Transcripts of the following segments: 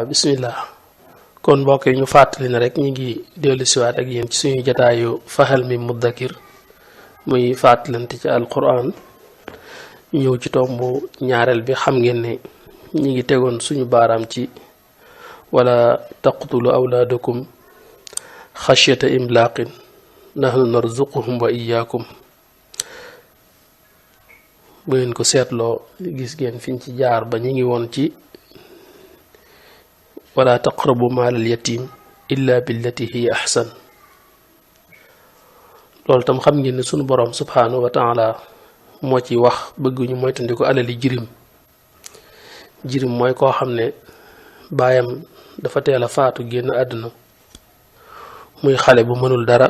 bismillah kon mbokk yi ñu fàttali ne rek ñi ngi dellu siwaat ak yéen ci suñu jataayu fahal mi muddakir muy fàttalante ci alquran ñëw ci tombu ñaareel bi. xam ngeen ne ñi ngi tegoon suñu baaraam ci wala taqtulu awlaadakum xashyata imlaaqin nahnu narzuquhum wa iyaakum. bu ngeen ko seetloo gis ngeen fiñ ci jaar ba ñi ngi woon ci wala taqrabu maalal yatim illa billati hiya ahsan. loolu tam xam ngeen ne sunu borom subhanahu wa taala moo ci wax bëgg ñu moytandiku alali jirim. jirim mooy koo xam ne baayam dafa teel a faatu génn àdduna muy xale bu mënul dara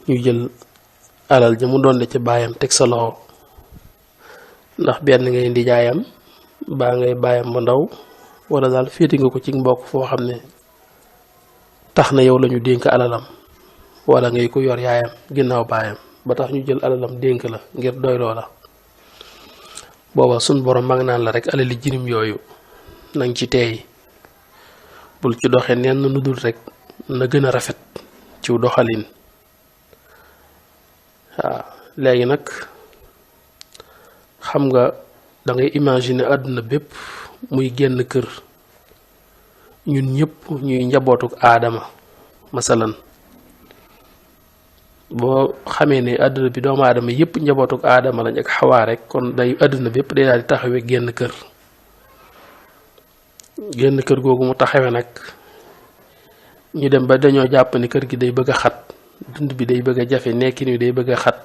ñu jël alal ja mu doonde ci baayam teg sa loxo, ndax benn ngay ndijaayam baa ngay baayam bu ndaw wala daal féeti nga ko ci mbokk foo xam ne tax na yow lañu dénk alalam, wala ngay ko yor yaayam ginnaaw baayam ba tax ñu jël alalam dénk la ngir doyloo la. booba sun borom mag naan la rek alali jirim yooyu nang ci teey, bul ci doxe nenn nu dul rek na gën a rafet ci doxalin. waaw léegi nag xam nga da ngay imaginer àdduna bépp muy génn kër, ñun ñëpp ñuy njabootuk aadama masalan. boo xamee ne àdduna bi doomu aadama yëpp njabootuk aadama lañ ak xawaa rek, kon day àdduna bépp day daal di taxawee génn kër. génn kër googu mu taxawee nag ñu dem ba dañoo jàpp ne kër gi day bëgg a xat, dund bi day bëgg a jafe, nekkin wi day bëgg a xat,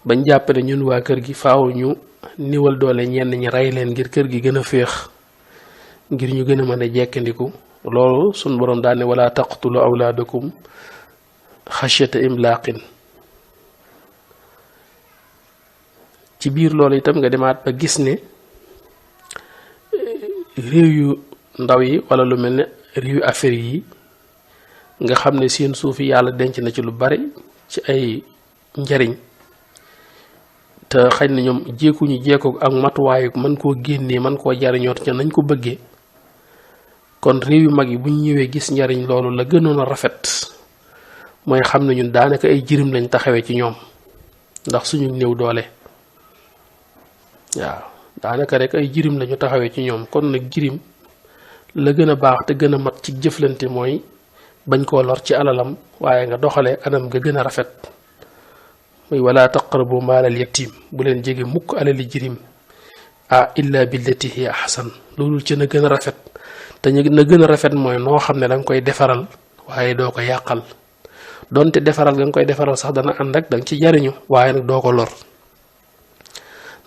bañ jàpp ne ñun waa kër gi faaw ñu niwal doole ñenn ñi rey leen ngir kër gi gën a féex, ngir ñu gën a mën a jekkandiku. loolu sun borom daal ne wala taqtulu awlaadakum xashyata imlaaqin. ci biir loolu itam nga demaat ba gis ne réew yu ndaw yi wala lu mel ne réew Afrique yi nga xam ne seen suuf yi yàlla denc na ci lu bari ci ay njariñ, te xëy na ñoom jékkuñu jékkoog ak matuwaayu mën koo génnee mën koo jariñoot ca nañ ko bëggee. kon réew yu mag yi bu ñu ñëwee gis njariñ loolu la gënoon a rafet mooy xam ne ñun daanaka ay jirim lañ taxawee ci ñoom ndax suñu néew doole. waaw daanaka rek ay jirim lañu taxawee ci ñoom. kon nag jirim la gën a baax te gën a mat ci jëflante mooy bañ koo lor ci alalam, waaye nga doxalee anam nga gën a rafet. muy wala taqrabu maalal yatim, bu leen jege mukk alali jirim illa billati hiya ahsan, loolu ci na gën a rafet. te ñu na gën a rafet mooy noo xam ne da nga koy defaral waaye doo ko yàqal. donte defaral nga koy defaral sax dana ànd ak danga ci jariñu, waaye nag doo ko lor.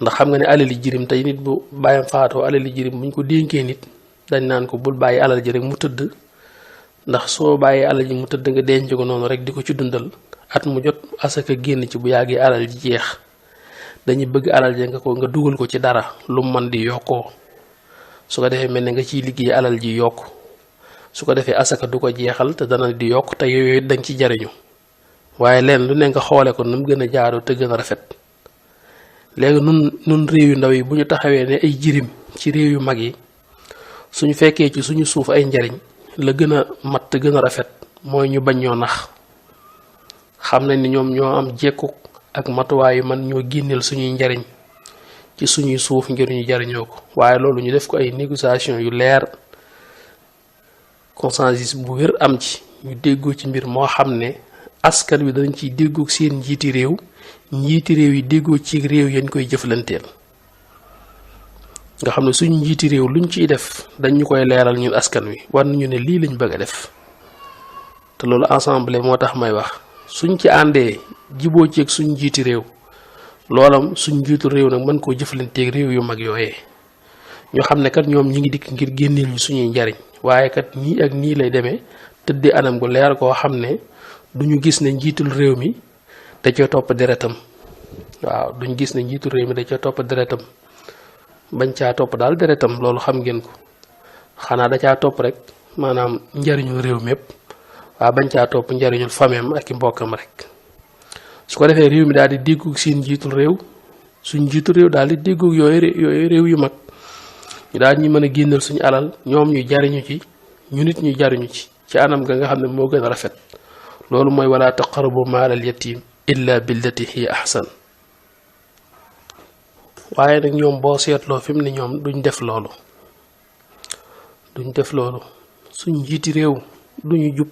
ndax xam nga ne alali jirim tey nit bu bàyyam faatoo alali jirim buñ ko dénkee nit dañ naan ko bul bàyyi alal ji rek mu tëdd, ndax soo bàyyee alal ji mu tëdd nga denc ko noonu rek di ko ci dundal at mu jot asaka génn ci bu yàggee alal ji jeex. dañuy bëgg alal ji nga dugal ko ci dara lu man di yokkoo, su ko defee mel ne nga ciy liggéey alal ji yokk, su ko defee asaka du ko jeexal te dana di yokk te yooyu dañ ci jariñu. waaye leen lu ne nga xoole ko nu mu gën a jaaroo te gën a rafet. léegi nun réew yu ndaw yi bu ñu taxawee ne ay jirim ci réew yu mag yi, suñu fekkee ci suñu suuf ay njariñ, la gën a mat te gën a rafet mooy ñu bañ ñoo nax. xam nañ ni ñoom ñoo am jekku ak matuwaayu man ñoo génneel suñuy njariñ ci suñuy suuf ngir ñu jariñoo ko, waaye loolu ñu def ko ay négociation yu leer, consensus bu wér am ci, ñu déggoo ci mbir moo xam ne askan wi dañ ciy déggoo seen njiiti réew yi déggoo ci réew yañ koy jëflanteel. nga xam ne suñu njiiti réew luñ ciy def dañ ñu koy leeral ñun askan wi, war nañu ne lii lañ bëgg a def. te loolu ensemble moo tax may wax suñ ci àndee jiboo ci ak suñ njiiti réew, loolam suñ njiitu réew nag mën koo jëflanteeg réew yu mag yooyee. ñu xam ne kat ñoom ñi ngi dikk ngir génneel ñu suñuy njariñ, waaye kat nii ak nii lay demee tëddee anam gu leer koo xam ne duñu gis ne njiitul réew mi da cee topp deretam. waaw duñ gis ne njiitul réew mi da cee topp deretam, bañ caa topp daal deretam loolu xam ngeen ko, xanaa da caa topp rek maanaam njariñul réew mépp, waaw bañ caa topp njariñul fameem ak i mbokkam rek. su ko defee réew mi daal di déggu seen njiitul réew suñ njiitul réew daal di déggu yooyu réew yu mag ñu daal ñu mën a génnal suñu alal ñoom ñu jariñu ci ñu nit ñu jariñu ci anam ga nga xam ne moo gën a rafet loolu mooy wala taqrabu maalal yatim illa billati hiya ahsan waaye nag ñoom boo seetloo fi mu ne ñoom duñ def loolu suñ njiiti réew duñu jub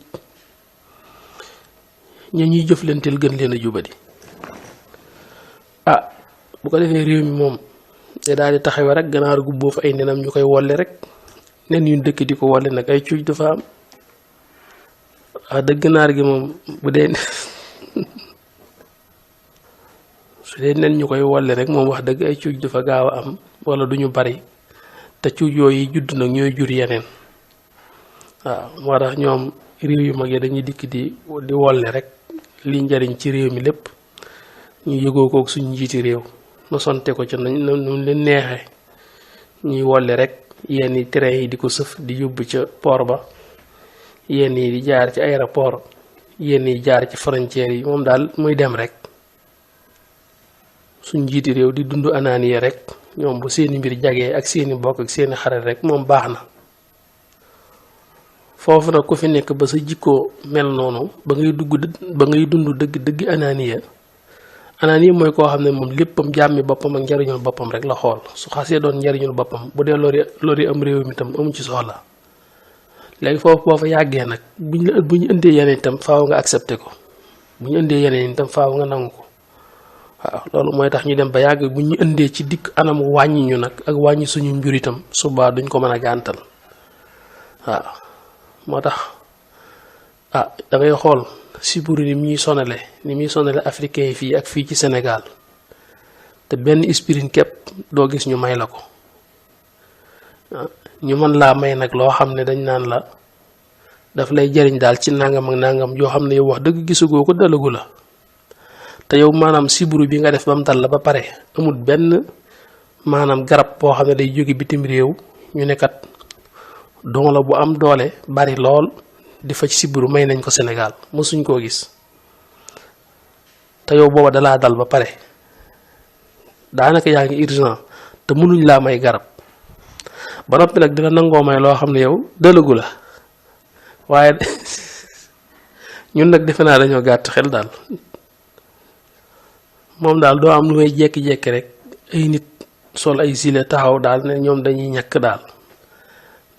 ña ñuy jëflanteel gën leen a jubadi bu ko defee réew mi moom te daal di taxawe rek ganaar gu boofu ay nenam ñu koy wolle rek nen yu dëkk di ko wolle nag ay cuuj dafa am dëgg ganaar gi moom bu dee su dee nen ñu koy wolle rek moom wax dëgg ay cuuj dafa gaaw a am wala duñu bari te cuuj yooyu judd nag ñooy jur yeneen moo tax ñoom réew yu mag yi dañuy dikk di wolle rek li njariñ ci réew mi lépp ñu yëgoo kook suñu njiiti réew no sonte ko ci nañ leen neexee ñuy wolle rek yenn yi train yi di ko sëf di yóbbu ca port ba yenn yi di jaar ci aéroport yenn yi jaar ci frontière yi moom daal muy dem rek suñ njiiti réew di dund anaaniya rek ñoom bu seeni mbir jagee ak seeni bokk ak seeni xarit rek moom baax na foofu nag ku fi nekk ba sa jikkoo mel noonu ba ngay dund dëgg anaaniya mooy koo xam ne moom léppam jàmmi boppam ak njariñul boppam rek la xool su xasee doon njariñul boppam bu dee lori am réew mi tam amu ci soxla léegi foofu boo fa yàggee nag bu ñu indee yeneen itam faaw nga accepté ko bu ñu indee yeneen itam faaw nga nangu ko waaw loolu mooy tax ñu dem ba yàgg bu ñu indee ci dikk anam wàññi ñu nag ak wàññi suñu mbir itam subaa duñ ko mën a gàntal waaw moo tax da ngay xool siburu ni muy sonale africain yi fii ak fii ci Sénégal te benn aspirine képp doo gis ñu may la ko ñu mën laa may nag loo xam ne dañ naan la daf lay jariñ daal ci nangam ak nangam yoo xam ne yow wax dëgg gisugoo ko dalagu la te yow maanaam siburu bi nga def ba mu dal la ba pare amul benn maanaam garab boo xam ne day jóge bitim réew ñu nekkat don la bu am doole bari lool di faj siburu may nañ ko Sénégal mësuñ koo gis te yow booba dalaa dal ba pare daanaka yaa ngi urgent te mënuñ laa may garab ba noppi nag dina nangoo may loo xam ne yow dalagu la waaye ñun nag defe naa dañoo gàtt xel daal moom daal doo am lu may jekki-jekki rek ay nit sol ay gilet taxaw daal ne ñoom dañuy ñàkk daal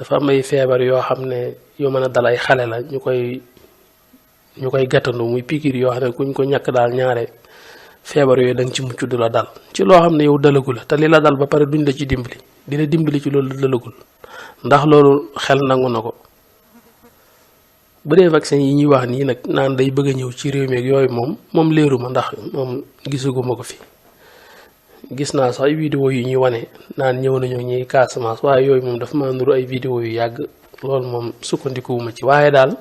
dafa am ay feebar yoo xam ne yoo mën a dal ay xale la ñu koy gàttandu muy piqûre yoo xam ne kuñ ko ñàkk daal ñaare feebar yooyu da nga ci mucc du la dal ci loo xam ne yow dalagu la te li la dal ba pare duñ la ci dimbali dina dimbali ci loolu dalagul ndax loolu xel nangu na ko bu dee vaccin yi ñuy wax nii nag naan day bëgg a ñëw ci réew mi ak yooyu moom leeruma ndax moom gisuguma ko fi gis naa sax ay vidéo yu ñuy wane naan ñëw nañu ñuy Casamance waaye yooyu moom dafa ma nuru ay vidéo yu yàgg loolu moom sukkandikuwuma ci waaye daal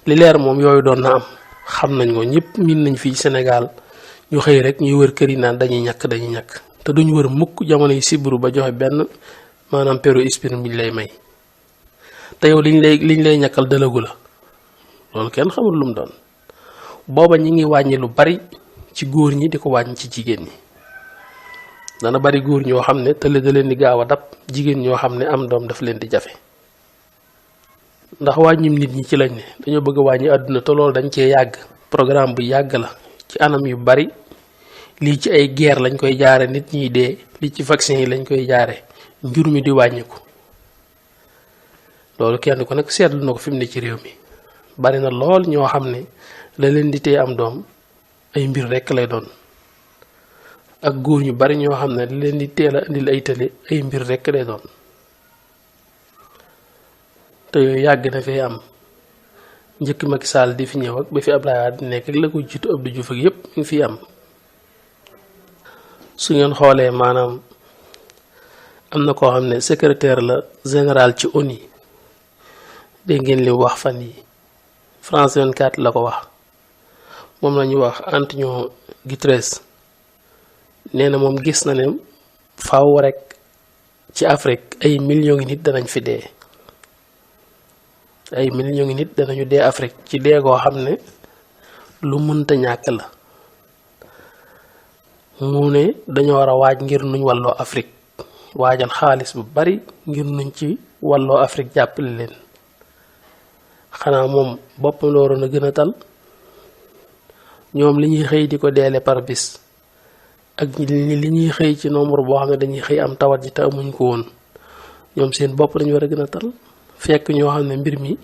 li leer moom yooyu doon na am xam nañ ko ñëpp miin nañ fii Sénégal ñu xëy rek ñuy wër kër yi naan dañuy ñàkk te duñ wër mukk jamono yi sibru ba joxe benn maanaam péro aspirine biñ lay may te yow liñ lay ñàkkal dalagu la loolu kenn xamul lu mu doon booba ñi ngi wàññi lu bari ci góor ñi di ko wàññi ci jigéen ñi dana bari góor ñoo xam ne tële da leen di gaaw a dab jigéen ñoo xam ne am doom daf leen di jafe ndax wàññim nit ñi ci lañ ne dañoo bëgg a wàññi àdduna te loolu dañ cee yàgg programme bu yàgg la ci anam yu bari lii ci ay guerre lañ koy jaare nit ñiy dee lii ci vaccin yi lañ koy jaare njur mi di wàññiku loolu kenn ko nag seetlu na ko fi mu ne ci réew mi bari na lool ñoo xam ne la leen di tee am doom ay mbir rekk lay doon ak góor ñu bari ñoo xam ne la leen di teel a indil ay tële ay mbir rekk lay doon te yooyu yàgg na fee am njëkk Macky Sall di fi ñëw ak ba fi Abdoulaye Wade di nekk ak la ko jiitu Abdou Diouf ak yépp ñu fi am su ngeen xoolee maanaam am na koo xam ne secrétaire la général ci ONU dégg ngeen li wax fan yi France 24 la ko wax moom la ñuy wax Antonio Guterres nee na moom gis na ne faaw rek ci Afrique ay millions ngi nit danañ fi dee ay millions ngi nit danañu dee Afrique ci dee goo xam ne lu mënta ñàkk la mu ne dañoo war a waaj ngir nuñ wàlloo Afrique waajal xaalis bu bari ngir nuñ ci wàlloo Afrique jàppale leen xanaa moom boppam la waroon a gën a tal ñoom li ñuy xëy di ko deele par bis ak li ñuy xëy ci nombre boo xam ne dañuy xëy am tawat ji te amuñ ko woon ñoom seen bopp lañu war a gën a tal fekk ñoo xam ne mbir mi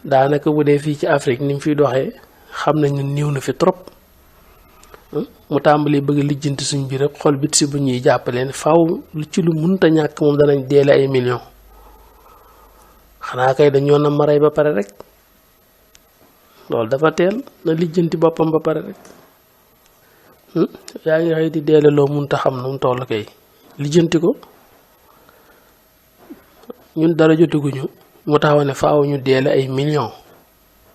daanaka bu dee fii ci Afrique ni mu fiy doxee xam nañ ne néew na fi trop mu tàmbali bëgg lijjanti suñ biir rek xol bit si bu ñuy jàppaleen faaw lu ci lu munta ñàkk moom danañ deele ay millions xanaa kay dañoo na maray ba pare rek loolu dafa teel na lijjanti boppam ba pare rek yaa ngi xëy di deele loo munta xam nu mu toll kay lijjanti ko ñun dara jotuguñu mu taxaw ne faaw ñu deele ay millions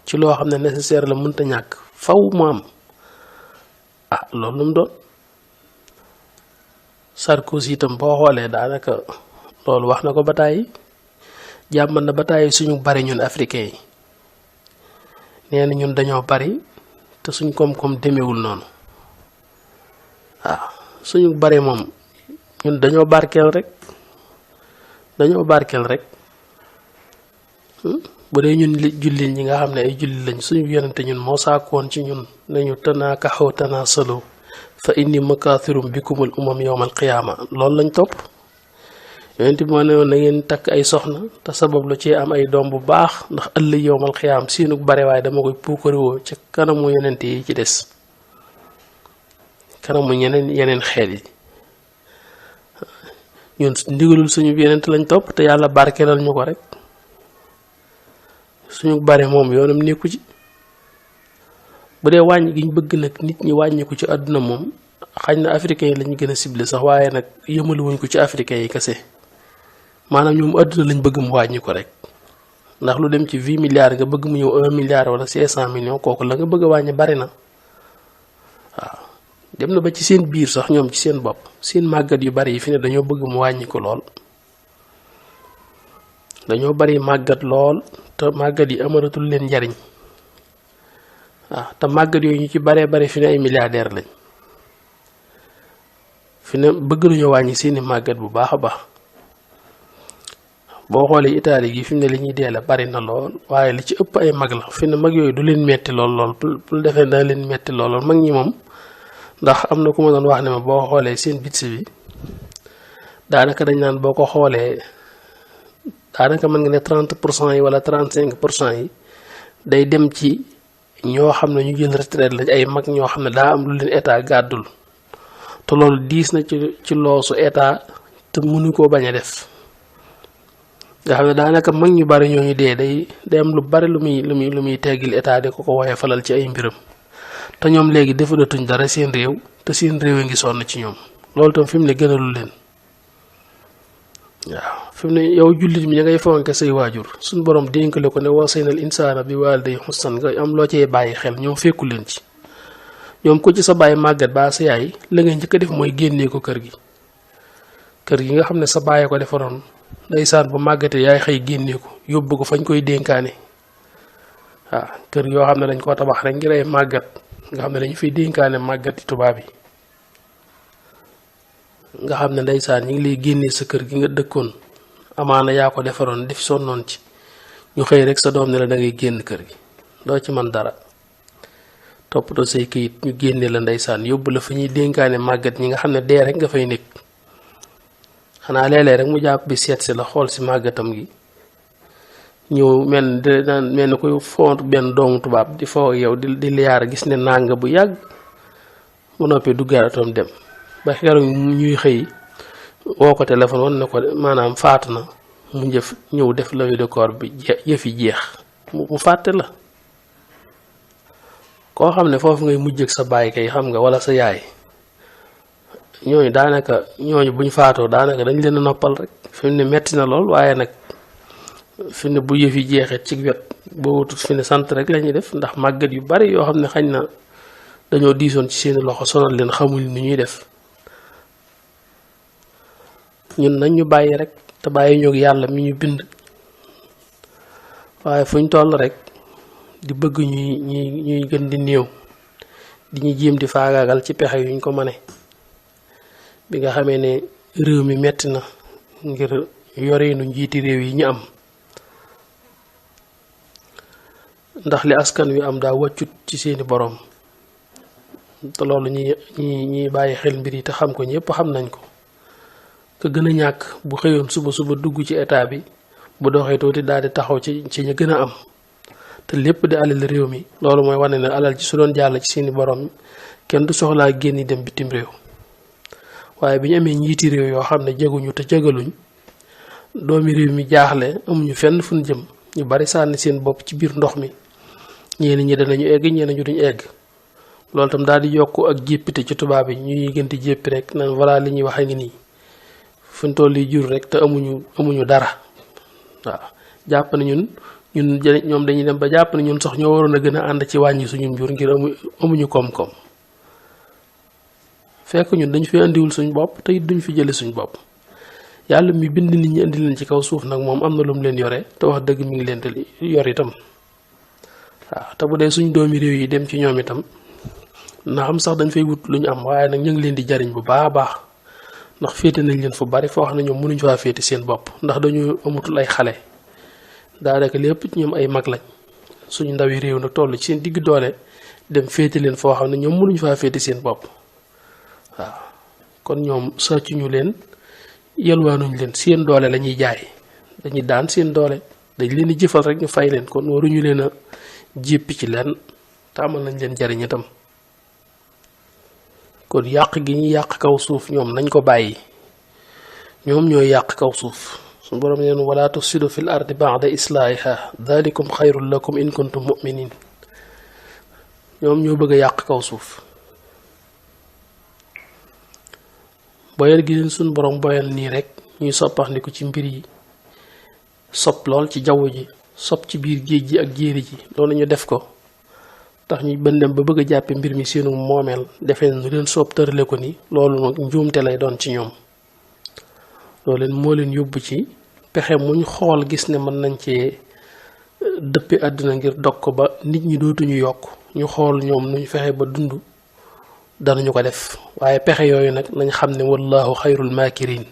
ci loo xam ne nécessaire la munta ñàkk faw mu am loolu lu mu doon Sarkozy itam boo xoolee daanaka loolu wax na ko ba tàyyi jàmmal na ba tàyyi suñu bari ñun africain yi nee na ñun dañoo bari te suñ koom-koom demewul noonu suñu bari moom ñun dañoo barkeel rek bu dee ñun jullit ñi nga xam ne ay jullit lañ suñu yonente ñun moo saakoon ci ñun nañu tanaakaxaw tanaasalu fa inni makathirum bikumul umam yawmal qiyaama loolu lañ topp yonente bi moo ne woon na ngeen takk ay soxna te sabab lu ci am ay doom bu baax ndax ëllëg yawmal qiyaam siinug bare waaye dama koy puukarewoo ci kanamu yonente yi ci des kanamu yeneen xeet yi ñun ndigalul suñu yonente lañ topp te yàlla barkeelal ñu ko rek suñu bare moom yoonam nekku ci bu dee wàññi gi ñu bëgg nag nit ñi wàññiku ci àdduna moom xañ na africain yi lañu gën a ciblé sax waaye nag yëmaluwuñ ko ci africain yi kese maanaam ñoom àdduna lañ bëgg mu wàññi ko rek ndax lu dem ci 20 milliards nga bëgg mu ñëw 1 milliard wala 500 millions kooku la nga bëgg a wàññi bari na waaw dem na ba ci seen biir sax ñoom ci seen bopp seen màggat yu bari yi fi ne dañoo bëgg mu wàññi ko lool dañoo bari màggat lool te màggat yi amaratul leen njariñ te màggat yooyu ñu ci baree bari fi ne ay milliardaire lañ fi ne bëgg nañoo wàññi seeni màggat bu baax a baax boo xoolee Italie gi fi mu ne li ñuy dee la bari na lool waaye li ci ëpp ay mag la fi ne mag yooyu du leen metti lool pour defee da leen metti lool mag ñi moom ndax am na ku ma doon wax ne ma boo xoolee seen bitsi bi daanaka dañ naan boo ko xoolee daanaka mën nga ne 30% yi wala 35% yi day dem ci ñoo xam ne ñu jël retraite lañ ay mag ñoo xam ne daa am lu leen état gàddul te loolu diis na ci loosu état te mënu koo bañ a def nga xam ne daanaka mag ñu bari ñooñu dee day am lu bari lu muy teggil état di ko woyee falal ci ay mbiram te ñoom léegi defalatuñ dara seen réew te seen réew a ngi sonn ci ñoom loolu tam fi mu ne gënalu leen waaw fi mu ne yow jullit mi ña ngay fonke say waajur suñ borom dénkale ko ne wasaynal insaana bi waalidayhi husnan nga am loo cee bàyyi xel ñoom fekku leen ci ñoom ko ci sa bàyyi màggat ba sa yaay la ngay njëkk a def mooy génnee ko kër gi nga xam ne sa bàyyi ko defaroon ndeysaan bu màggate yaay xëy génnee ko yóbbu ko fañ koy dénkaane waaw kër yoo xam ne dañ koo tabax rek ngir ay màggat nga xam ne dañu fiy dénkaane màggati tubaab yi nga xam ne ndeysaan ñi ngi lay génnee sa kër gi nga dëkkoon amaana yaa ko defaroon def sonnoon ci ñu xëy rek sa doom ne la da ngay génn kër gi doo ci man dara toppatoo say këyit ñu génne la ndeysaan yóbbu la fa ñuy dénkaane màggat ñi nga xam ne dee rek nga fay nekk xanaa léeg-léeg rek mu jàpp bi seet si la xool si màggatam gi ñëw mel ni koy font benn doomu tubaab di foo yow di liyaar gis ne naan nga bu yàgg mu noppee duggaatoom dem ba keroog ñuy xëy woo ko téléphone wan na ko maanaam faatu na mu ñëw def levée de corps bi yëf yi jeex mu fàtte la koo xam ne foofu ngay mujj ak sa baay kay xam nga wala sa yaay ñooñu buñ faatoo daanaka dañ leen a noppal rek fi mu ne metti na lool waaye nag fi ne bu yëf yi jeexee ci wet boo wutut fi ne sant rek la ñuy def ndax màggat yu bari yoo xam ne xañ na dañoo diisoon ci seeni loxo sonal leen xamuñ ni ñuy def ñun nañ ñu bàyyi rek te bàyyi ñoog yàlla mi ñu bind waaye fuñ toll rek di bëgg ñuy gën di néew di ñu jéem di faagaagal ci pexe yuñ ko mëne bi nga xamee ne réew mi metti na ngir yoreenu njiiti réew yi ñu am ndax li askan wi am daa wàccut ci seeni borom te loolu ñi bàyyi xel mbir yi te xam ko ñëpp xam nañ ko ka gën a ñàkk bu xëyoon suba dugg ci état bi bu doxee tuuti daal di taxaw ci ñu gën a am te lépp di alal réew mi loolu mooy wane ne alal ci su doon jàll ci seeni borom kenn du soxlaa génn dem bitim réew waaye bi ñu amee njiiti réew yoo xam ne jeguñu te jegaluñ doomi réew mi jaaxle amuñu fenn fu ñu jëm ñu bari sànni seen bopp ci biir ndox mi ñenn ñi danañu egg ñenn ñu duñ egg loolu tam daal di yokk ak jéppite ci tubaab yi ñuy gën di jéppi rek naan voilà li ñuy wax a ngi nii fu ñu toll jur rek te amuñu dara waaw jàpp na ñun ñoom dañuy dem ba jàpp na ñun sax ñoo waroon a gën a ànd ci wàññi suñu njur ngir amuñu koom-koom fekk ñun dañ fi indiwul suñ bopp te it duñ fi jële suñ bopp yàlla mi bind nit ñi indi leen ci kaw suuf nag moom am na lu mu leen yore te wax dëgg mi ngi leen di yor itam waaw te bu dee suñ doomi réew yi dem ci ñoom itam na xam sax dañ fay wut lu ñu am waaye nag ñu ngi leen di jariñ bu baax a baax ndax féete nañ leen fu bari foo xam ne ñoom mënuñ faa féete seen bopp ndax dañu amatul ay xale daanaka lépp ci ñoom ay mag lañ suñu ndawi réew nag toll ci seen digg doole dem féete leen foo xam ne ñoom mënuñ faa féete seen bopp waaw kon ñoom sàccuñu leen yelwaanuñ leen seen doole la ñuy jaay dañuy daan seen doole dañ leen di jëfal rek ñu fay leen kon waruñu leen a jéppi ci leen te amal nañ leen jariñ itam kon yàq gi ñuy yàq kaw suuf ñoom nañ ko bàyyi ñoom ñooy yàq kaw suuf suñu borom neen wala tufsidu fil ardi ba'da islaahiha dalikum xayrun lakum in kuntum mu'minin ñoom ñoo bëgg a yàq kaw suuf boyal gi leen suñu borom boyal nii rek ñuy soppaxndiku ci mbir yi sopp lool ci jaww ji sopp ci biir géej gi ak jéeri ji loolu ñu def ko tax ñu bëndem ba bëgg a jàppe mbir mi seenu moomeel defee nu leen soob tërale ko ni loolu nag njuumte lay doon ci ñoom loolu leen moo leen yóbbu ci pexe muñ xool gis ne mën nañ cee dëppe àdduna ngir dog ko ba nit ñi dootuñu yokk ñu xool ñoom nuñ fexe ba dund danañu ko def waaye pexe yooyu nag nañ xam ne wallahu xayrul maakirin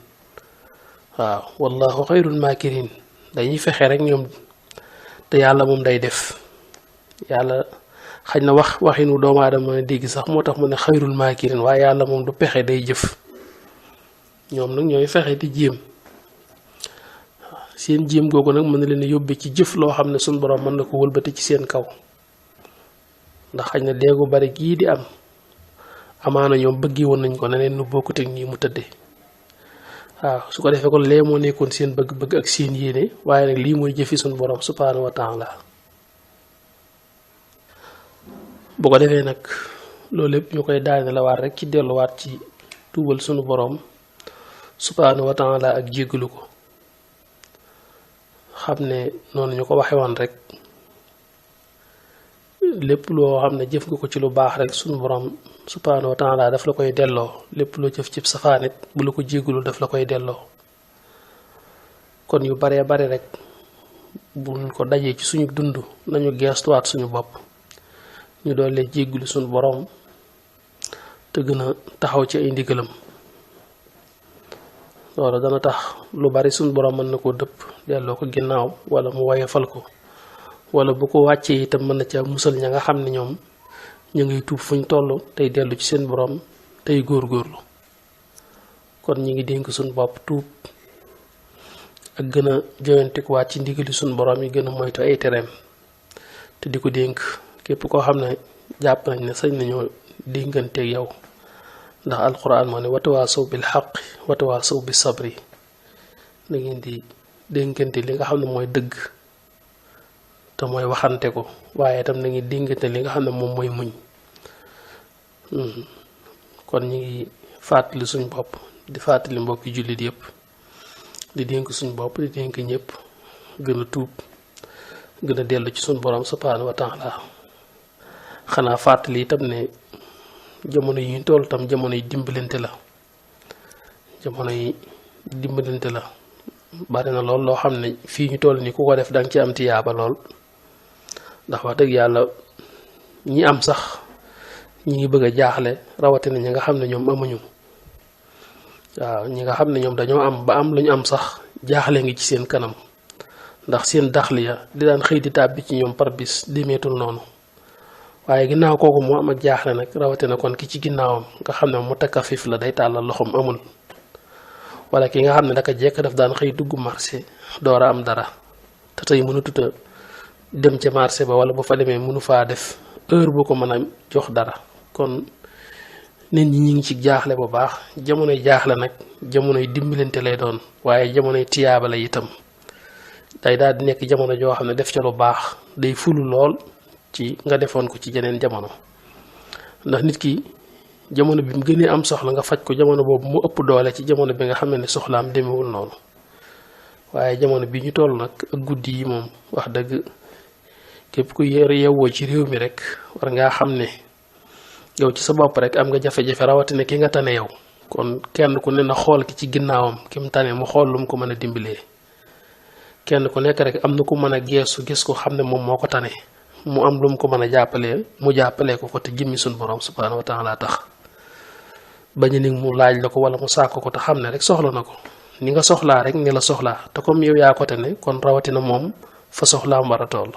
waaw wallahu xayrul maakirin dañuy fexe rek ñoom te yàlla moom day def yàlla xañ na waxinu doomu aadama dégg sax moo tax mu ne xayrul maakirin waaye yàlla moom du pexe day jëf ñoom nag ñooy fexe di jéem seen jéem googu nag mën na leen a yóbbe ci jëf loo xam ne suñ borom mën na ko wëlbati ci seen kaw ndax xañ na déegu bari gii di am amaana ñoom bëggi woon nañ ko neneen nu bokkut ak nii mu tëddee waaw su ko defee kon lee moo nekkoon seen bëgg-bëgg ak seen yéene waaye nag lii mooy jëfi suñ borom subhaanahu wa taala bu ko defee nag loolu lépp ñu koy daane la waat rek ci delluwaat ci tuubal sunu borom subhaanahu wa taala ak jéggalu ko xam ne noonu ñu ko waxe woon rek lépp loo xam ne jëf nga ko ci lu baax rek sunu borom subhaanahu wa taala daf la koy delloo lépp loo jëf ci safaanit bu la ko jéggalu daf la koy delloo kon yu baree bare rek buñ ko dajee ci suñu dund nañu geestuwaat suñu bopp ñu doole jéggalu suñu borom te gën a taxaw ci ay ndigalam loolu dana tax lu bari suñu borom mën na koo dëpp delloo ko ginnaaw wala mu woyofal ko wala bu ko wàccee itam mën na ca musal ña nga xam ne ñoom ñu ngay tuub fuñ toll tey dellu ci seen borom tey góorgóorlu kon ñi ngi dénk suñu bopp tuub ak gën a jëwantikuwaat ci ndigali suñu borom yi gën a moytu ay tereem te di ko dénk képp koo xam ne jàpp nañ ne sañ nañoo dénkanteeg yow ndax alquran moo ne watawaasaw bil xaq watawaasaw bis sabri da ngeen di dénkante li nga xam ne mooy dëgg te mooy waxante ko waaye itam da ngeen dénkante li nga xam ne moom mooy muñ kon ñi ngi fàttali suñ bopp di fàttali mbokki jullit yépp di dénk suñ bopp di dénk ñëpp gën a tuub gën a dellu ci suñ borom subhaanahu wa taala xanaa fàttali itam ne jamono yi ñu toll tam jamono yi dimbalante la bari na lool loo xam ne fii ñu toll ni ku ko def danga ci am tiyaaba lool ndax wax dëgg yàlla ñi am sax ñi ngi bëgg a jaaxle rawatina ñi nga xam ne ñoom amuñu waaw ñi nga xam ne ñoom dañoo am ba am lu ñu am sax jaaxle ngi ci seen kanam ndax seen daxliya di daan xëy di tàbbi ci ñoom par bis demeetul noonu waaye ginnaaw kooku moo am ak jaaxle nag rawatina kon ki ci ginnaawam nga xam ne mu takkafif la day tàllal loxoom amul wala ki nga xam ne daka jekk daf daan xëy dugg marché door a am dara te tey mënatut a dem ca marché ba wala bu fa demee mënu faa def heure bu ko mën a jox dara kon nit ñi ñi ngi ci jaaxle bu baax jamonoy jaaxle nag jamonoy dimbalante lay doon waaye jamonoy tiyaaba la itam day daal di nekk jamono joo xam ne def ca lu baax day fulu lool ci nga defoon ko ci jeneen jamono ndax nit ki jamono bi mu gënee am soxla nga faj ko jamono boobu mu ëpp doole ci jamono bi nga xam ne soxlaam demewul noonu waaye jamono bi ñu toll nag ak guddi yi moom wax dëgg képp ku yeewoo ci réew mi rek war ngaa xam ne yow ci sa bopp rek am nga jafe-jafe rawatina ki nga tane yow kon kenn ku ne na xool ki ci ginnaawam ki mu tane mu xool lu mu ko mën a dimbalee kenn ku nekk rek am na ku mën a geesu gis ko xam ne moom moo ko tane mu am lu mu ko mën a jàppalee mu jàppalee ko te jëmmi suñu borom subhaanahu wa taala tax bañ ni mu laaj la ko wala mu sàkk ko te xam ne rek soxla na ko ni nga soxlaa rek ni la soxlaa te comme yow yaa ko tane kon rawatina moom fa soxlaam war a toll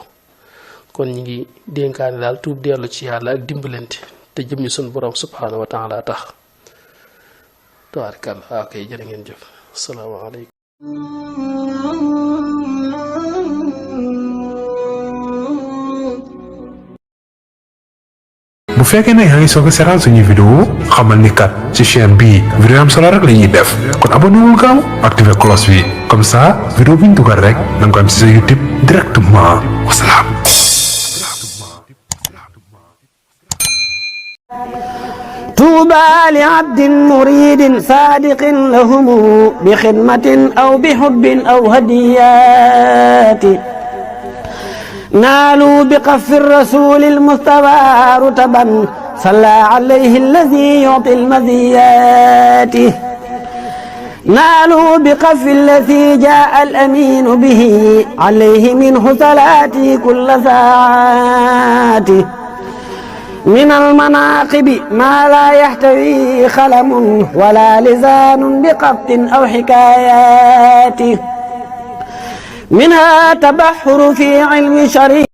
kon ñi ngi dénkaane daal tuub dellu ci yàlla ak dimbalante te jëmmi suñu borom subhaanahu wa taala tax tabaarkalla waaw kay jërë ngeen jëf asalaamaaleykum bu fekkee ne yaa ngi soog a seetaan suñuy vidéo xamal ni kat ci chaîne bii vidéo am solo rek la ñuy def kon abonné wul gaaw activé cloche bi comme ça vidéo bi ñu dugal rek da nga ko am ci sa YouTube directement wasalaam. طوبى لعبد مريد صادق لهم بخدمة أو بحب أو هديات نالوا بقف الرسول المصطفى رتبا صلى عليه الذي يعطي المزيات نالوا بقف الذي جاء الأمين به عليه منه صلاتي كل ساعات من المناقب ما لا يحتوي خلم ولا لسان بقبط أو حكايات منها تبحر في علم شريع